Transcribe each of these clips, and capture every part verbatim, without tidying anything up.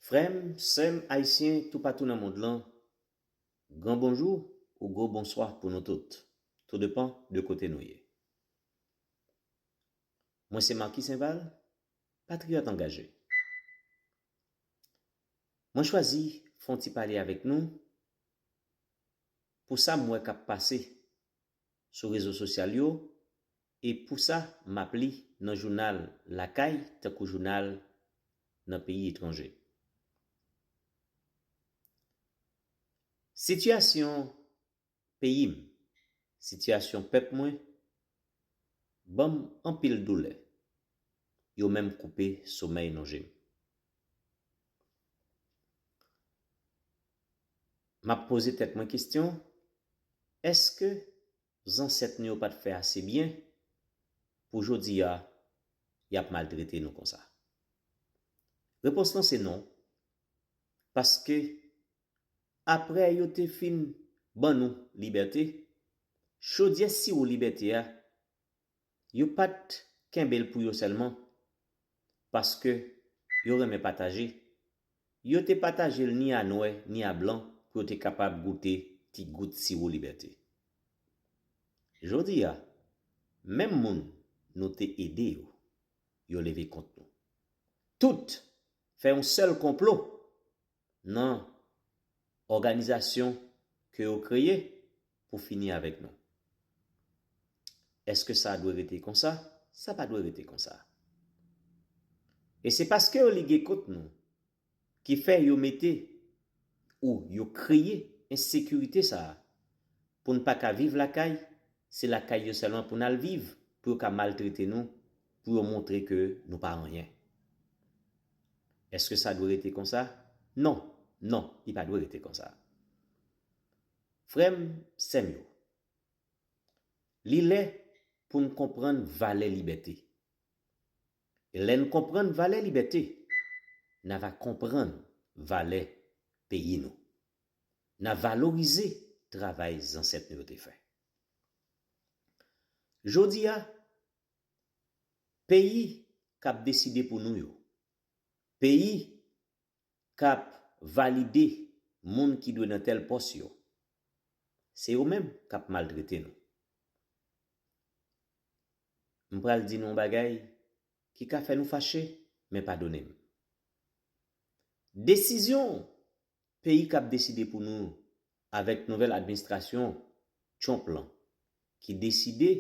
Frè m, sè m ayisyen toupatou nan mond lan, gran bonjou ou gwo bonswa pou nou tout. Tou depan de kote nou ye. Mwen se Marquis Saint-Val, patriyòt angaje. Mwen chwazi fè yon ti pale avèk nou pou sa m wè k ap pase sou rezo sosyal yo, e pou sa m ap li nan jounal lakay tankou jounal nan peyi etranje. Sitiyasyon peyi m, sitiyasyon pèp mwen, ban m anpil doulè. Yo menm koupe somèy nan je m. M ap poze tèt mwen kesyon, èske zansèt nou yo pa t fè ase byen pou jodi a y ap maltrete nou konsa? Repons lan se non, paske aprè yo te fin ban nou libète, chodyè siwo libète a, yo pa t kenbe l pou yo sèlman, paske yo renmen pataje. Yo te pataje l ni a nwè, ni a blan, pou yo te kapab goute ti gout siwo libète. Jodi a, menm moun nou te ede yo, yo leve kont nou. Tout fè yon sèl konplo nan òganizasyon ke yo kreye pou fini avèk nou. Èske sa dwe rete konsa? Sa pa dwe rete konsa. E se paske yo lige kont nou ki fè yo mete ou yo kreye ensekirite sa a pou n pa ka viv lakay, se lakay yo sèlman pou n al viv, pou yo ka maltrete nou, pou yo montre ke nou pa anyen. Èske sa dwe rete konsa? Non, non, li pa dwe rete konsa. Frè m, sè m yo, li lè pou n konprann valè libète. E lè n konprann valè libète, n a va konprann valè peyi nou. N a valorize travay zansèt nou yo te fè. Jodi a, peyi k ap deside pou nou yo, peyi k ap valide moun ki dwe nan tèl pòs yo, se yo menm k ap maltrete nou. M pral di nou yon bagay ki ka fè nou fache, men padone m. Desizyon peyi k ap deside pou nou avèk nouvèl administrasyon Trump lan, ki deside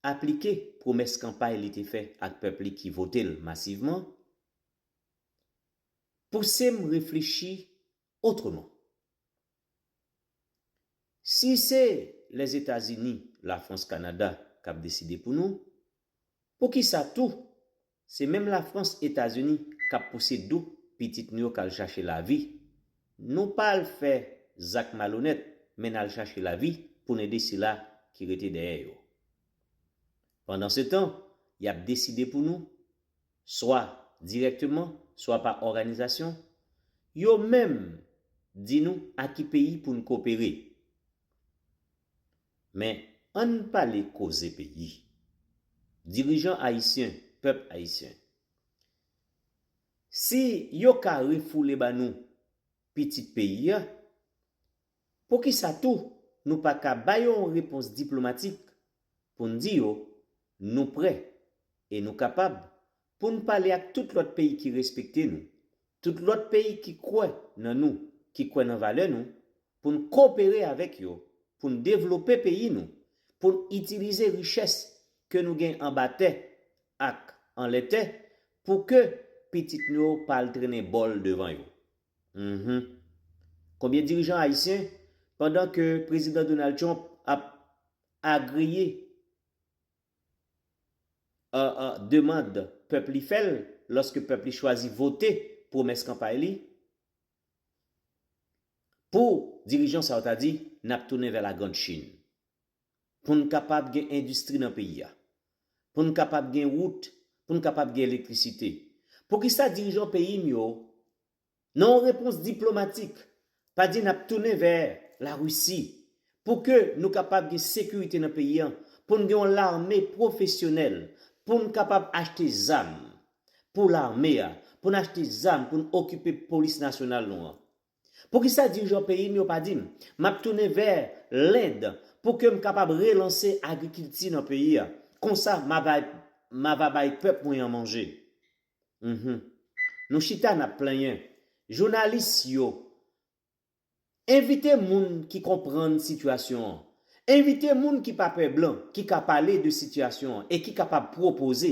aplike pwomès kanpay li te fè ak pèp li ki vote l masivman, pouse m reflechi otreman. Si se Lèzetazini, Lafrans, Kanada k ap deside pou nou, poukisa tou se menm Lafrans, Etazini k ap pouse dou pitit nou yo k al chache lavi? Nou pa al fè zak malonèt, men n al chache lavi pou n ede sila ki rete dèyè yo. Pandansetan, y ap deside pou nou, swa dirèkteman, swa pa òganizasyon, yo menm di nou a ki peyi pou n kopere. Men, ann pale koze peyi. Dirijan ayisyen, pèp ayisyen, si yo ka refoule ba nou pitit peyi a, poukisa tou nou pa ka ba yo yon repons diplomatik pou n di yo nou prè e nou kapab pou n pale ak tout lòt peyi ki respekte nou, tout lòt peyi ki kwè nan nou, ki kwè nan valè nou, pou n kopere avèk yo, pou n devlope peyi nou, pou n itilize richès ke nou gen anba tè ak anlè tè pou ke pitit nou yo pa al trennen bòl devan yo. Mhm. Konbyen dirijan ayisyen, pandan ke prezidan Donald Trump ap agreye, euh, euh, demann pèp li fè l, lòske pèp li chwazi vote pwomès kanpay li, pou dirijan sa yo ta di, n ap tounen vè la Grande Chine. Pou n kapab gen endistri nan peyi a. Pou n kapab gen wout, pou n kapab gen elektrisite. Poukisa dirijan peyi m yo, nan yon repons diplomatik, pa di n ap tounen vè Larisi, pou ke nou kapab gen sekirite nan peyi a, pou n gen yon lame pwofesyonèl, pou n kapab achte zam pou lame a, pou n achte zam, pou n okipe polis nasyonal nou an? Poukisa dirijan peyi m yo pa di m, m ap tounen vè Lend pou ke m kapab relanse agrikilti nan peyi a? Konsa, m a bay, m a va bay pèp mwen an manje. Mhm. Nou chita n ap plenyen. Jounalis yo, envite moun ki konprann sitiyasyon an. Envite moun ki pa pè blan, ki ka pale de sitiyasyon an e ki kapab pwopoze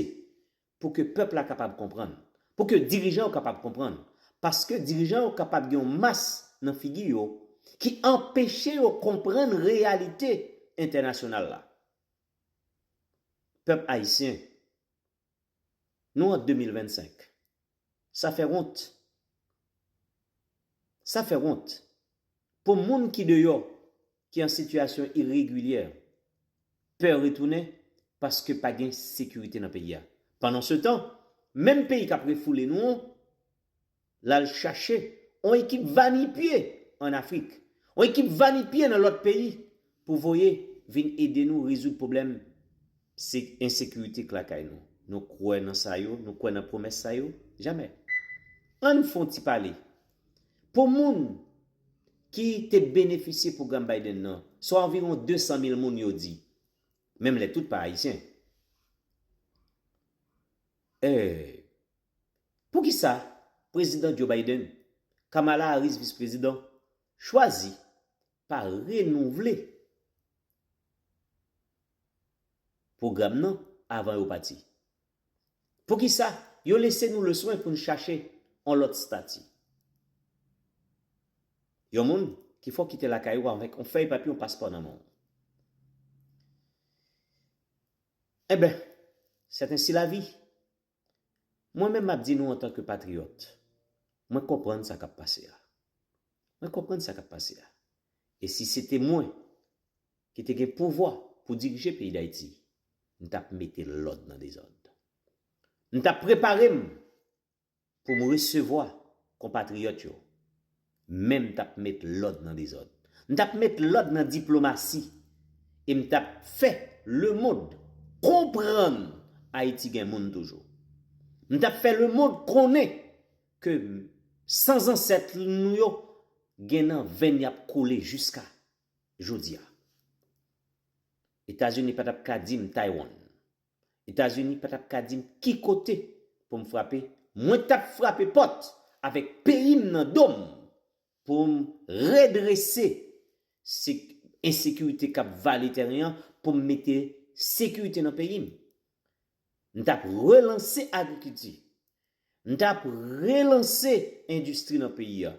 pou ke pèp la kapab konprann, pou ke dirijan yo kapab konprann. Paske dirijan yo kapab gen yon mas nan figi yo ki anpeche yo konprann reyalite entènasyonal la. Pèp ayisyen, nou an de mil vennsenk. Sa fè wont. Sa fè wont pou moun ki deyò, ki an sitiyasyon iregilyè, pè retounen paske pa gen sekirite nan peyi a. Pandansetan, menm peyi k ap refoule nou an, l al chache yon ekip vanipye ann Afrik, yon ekip vanipye nan lòt peyi pou voye vin ede nou rezoud pwoblèm se ensekirite k lakay nou. Nou kwè nan sa yo, nou kwè nan pwomès sa yo? Jamè. Ann fè yon ti pale. Pou moun ki te benefisye pwogram Biden nan, se anviwon de san mil moun yo di. Menm lè tout pa ayisyen. Eh, poukisa Prezidan Joe Biden, Kamala Harris vis prezidan, chwazi pa renouvle pwogram nan avan yo pati? Poukisa yo lese nou leswen pou n chache yon lòt estati? Yon moun ki fè w kite lakay ou avèk yon fèy papye, yon paspò nan men w. Enben, c'est ainsi la vie. Mwen menm m ap di nou antanke patriyòt, mwen konprann sa k ap pase a. Mwen konprann sa k ap pase a. E si se te mwen ki te gen pouvwa pou dirije peyi Dayiti, m t ap mete lòd nan dezòd. M t ap prepare m pou m resevwa konpatriyòt yo, men m t ap met lòd nan dezòd. M t ap met lòd nan diplomasi e m t ap fè lemonn konprann Ayiti gen moun toujou. M t ap fè lemonn konnen ke san zansèt nou yo gen nan venn y ap koule jiska jodi a. Etazini pa t ap ka di m Taiwan. Etazini pa t ap ka di m ki kote pou m frape. Mwen t ap frape pòt avèk peyi m nan do m pou m redrese se-, ensekirite k ap vale tèren an, pou m mete sekirite nan peyi m. M t ap relanse agrikilti. M t ap relanse endistri nan peyi a.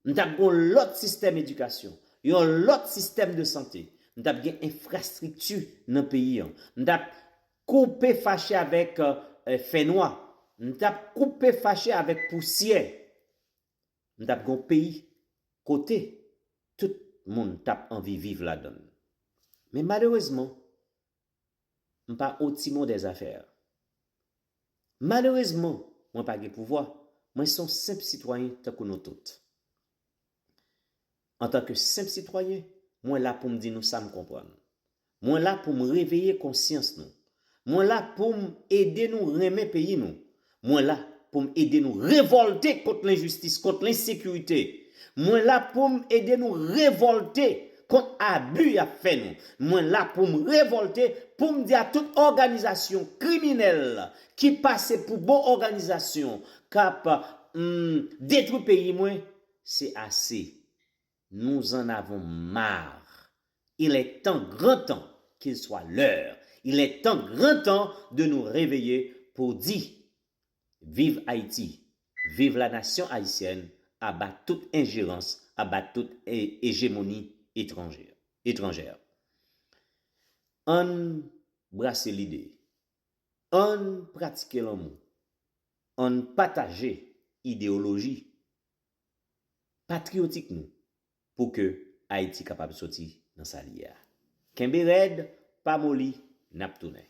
M t ap gen yon lòt sistèm edikasyon, yon lòt sistèm de sante. M t ap gen enfrastrikti nan peyi an. M t ap koupe fache avèk, eh, fènwa. M t ap koupe fache avèk pousyè. M t ap gen yon peyi kote tout moun t ap anvi viv ladan l. Men malerezman, m pa au timon des affaires. Malerezman, mwen pa gen pouvwa, mwen se yon senp sitwayen tankou nou tout. Antanke senp sitwayen, mwen la pou m di nou sa m konprann. Mwen la pou m reveye konsyans nou. Mwen la pou m ede nou renmen peyi nou. Mwen la pou m ede nou revòlte kont lenjistis, kont lensekirite. Mwen la pou m ede nou revòlte kont abi y ap fè nou. Mwen la pou m revòlte, pou m di a tout òganizasyon kriminèl ki pase pou bon òganizasyon, k ap, hmm, detwi peyi mwen, se ase. Nous en avons marre. Il est temps, grand temps, qu'il soit l'heure. Il est temps, grand temps de nous réveiller pour dire, vive Haïti, vive la nation haïtienne, aba tout enjerans, aba tout e-, ejemoni etranjè, etranjè. Ann brase lide, ann pratike lanmou, ann pataje ideyoloji patriyotik nou pou ke Ayiti kapab soti nan sa l ye a. Kenbe rèd, pa moli, n ap tounen.